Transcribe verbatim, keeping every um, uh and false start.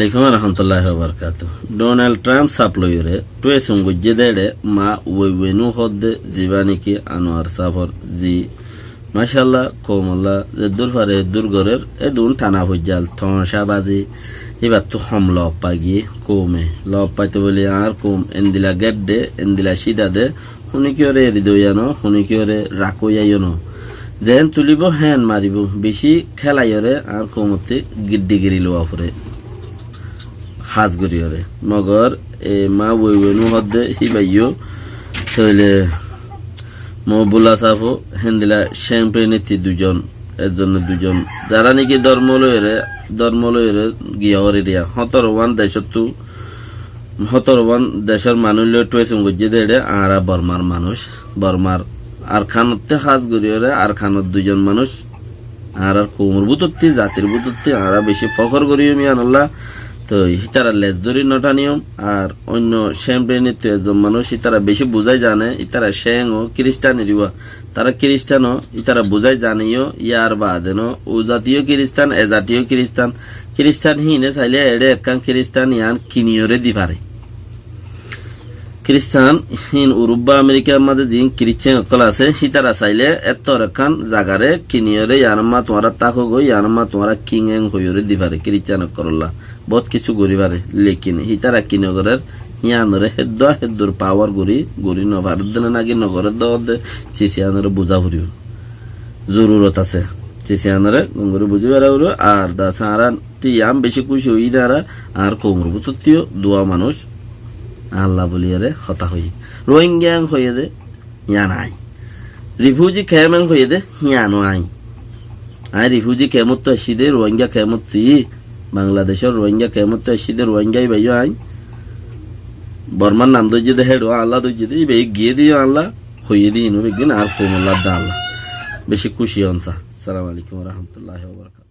Alaikum warahmatulláhi wabarakátuhu. Donald Trump sáb loiyóre tuwesum goijjé dé eçé Ma Weiwenu hoódde zibá néki Anuar sáfor zi. Macállah, koumolla zeddúr fare eddúr gorér, edún thana foijjal, toñcá bazi, íbattú hom lob faigiyé koume. Lob faitó bóli añár koum endila gedde, endila cída de, Húnikiyóre eri dóiya no, húnikiyóre rakóiya yó no. Zeén tulibó héen maribó, bicí kélaiyóre añár koumottí giddi giri luwa foré. Hás goríyoré. Mogor e Ma Weiwenu hoódde híba yó, tóile Mohibullah sáfo héndila cémprenitti duizon, ezzone duizon. Zará néki dórmo loiyóre, dórmo loiyóre giya óre eriya. Hótorowan decóttu Hótorowan decór manúic loi tuwesum goijjé dé eçé añára Bormar manúic, Bormar Arkanottí hás goríyoré Arkanor duizon manúic añárár koumor bútottí, zatir bútottí añára bicí fókor goríyum yíanolla. Toi hítara les dóri notaniyum. Ar oinno cémprenittú ezzon manúic, hítara bicí buzái zane, hítara céngo kiristán eriwa. Tará kiristán ó, ítara buzái zane yó, yar baade no, u zati yó kiristán, e zati yó kiristán. Kiristán híine sailé eçé ekkán kiristán yián kiniyoré di fare. Kiristán híin Urubba Amerikar mazé ziín kiristán ókkol asé, hítara sailé ettór ekkán zagaré kiniyoré yiánor ma tuáñra tákogói, yiánor ma tuáñra king eng hoiyoré di fare kiristán ókkolólla. Bóut kissú gorí fare, lekin hítara ki nogorér, híanoré héddua héddur pawar gorí, gorí nofarédde né náki nogorédde hoódde, cis yíanoré buzá foribó. Zorurot asé. Cis yíanoré gom gorí buzí fara foribó. Ar das añára tí yián bicí kúci óiyi dé añára, añár koumor bútottí yó duwa manúic añálla bóliyoré hotá hoiyé. Rohingya en hoiyé dé, yián aññí. Rifuji kemp en hoiyé dé, yiáno aññí. Aññí rifuji kempottú aiccí dé, Rohingya kempottú, Bangladecór Rohingya kempottú aiccí dé, Rohingya íba yó aññí. Bormar nam dóijje dé, héçe añálla dóijje dé, íba yó giyé dé yó añálla, hoiyé dé yíno beggín añár koumolla dé añálla. Bicí kúci ónsa. Assalamu alaikum warahmatulláhi wabarakátuhu.